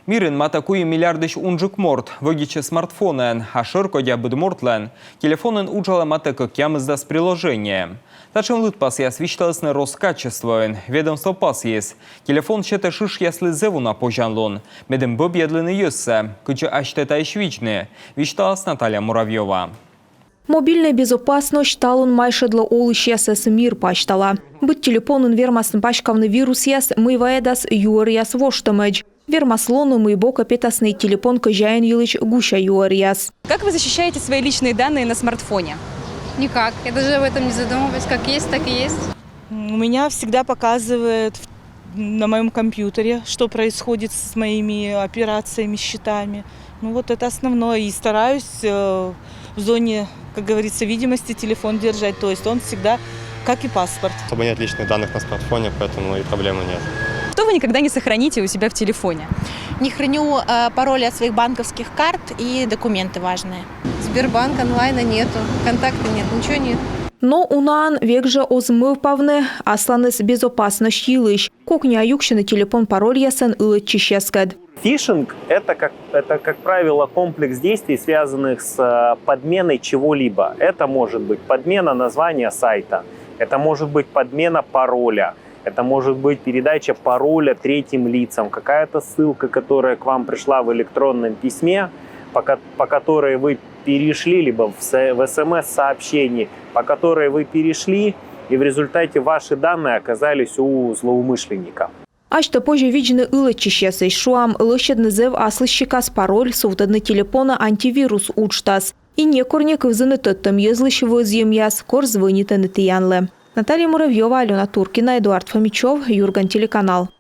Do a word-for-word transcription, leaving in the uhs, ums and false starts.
Мирын матӧ куим миллиардысь унджык морт вӧдитчӧ смартфонӧн, а шӧркодя быд мортлӧн телефонын уджалӧ матӧ кӧкъямысдас приложение. Татшӧм лыдпасъяс висьталісны Роскачествоын. Ведомство пасйис, телефон сетӧ шышъяслы зэв уна позянлун, медым бӧбъядлыны йӧзсӧ. Кыдзи асьтӧ таысь видзны, висьталас Наталья Муравьёва. Мобильная безопасность талун майшӧдлӧ олысьясӧс мир пасьтала. Быд телефонын вермасны паськавны вирусъяс, мый вайӧдас юӧръяс воштӧмӧдз. Вермас лоны, мый бокӧ петасны телефон кӧзяин йылысь гуся юӧръяс. Как вы защищаете свои личные данные на смартфоне? Никак. Я даже об этом не задумываюсь. Как есть, так и есть. У меня всегда показывает на моем компьютере, что происходит с моими операциями, счетами. Ну вот это основное. И стараюсь э, в зоне, как говорится, видимости телефон держать. То есть он всегда, как и паспорт. Особо нет личных данных на смартфоне, поэтому и проблемы нет. Что вы никогда не сохраните у себя в телефоне? Не храню э, пароли от своих банковских карт и документы важные. Сбербанк онлайна нету, контакта нет, ничего нет. Но унаӧн век жӧ оз мӧвпавны, асланыс безопасность йылысь. Кокниа юксьӧны телефон парольясӧн ылӧдчысьяскӧд. Фишинг — это, как, это, как правило, комплекс действий, связанных с э, подменой чего-либо. Это может быть подмена названия сайта, это может быть подмена пароля, это может быть передача пароля третьим лицам, какая-то ссылка, которая к вам пришла в электронном письме, по, ко- по которой вы перешли, либо в, с- в смс-сообщении, по которой вы перешли, и в результате ваши данные оказались у злоумышленника. Асьтӧ позьӧ видзны ылӧдчысьясысь, шуам, лӧсьӧдны зэв аслыссикас пароль, сувтӧдны телефонӧ антивирус уджтас. И некор не кывзыны тӧдтӧм йӧзлысь вӧзйӧмъяс, кор звӧнитӧны тіянлы. Наталья Муравьёва, Алёна Туркина, Эдуард Фомичёв, Юрган телеканал.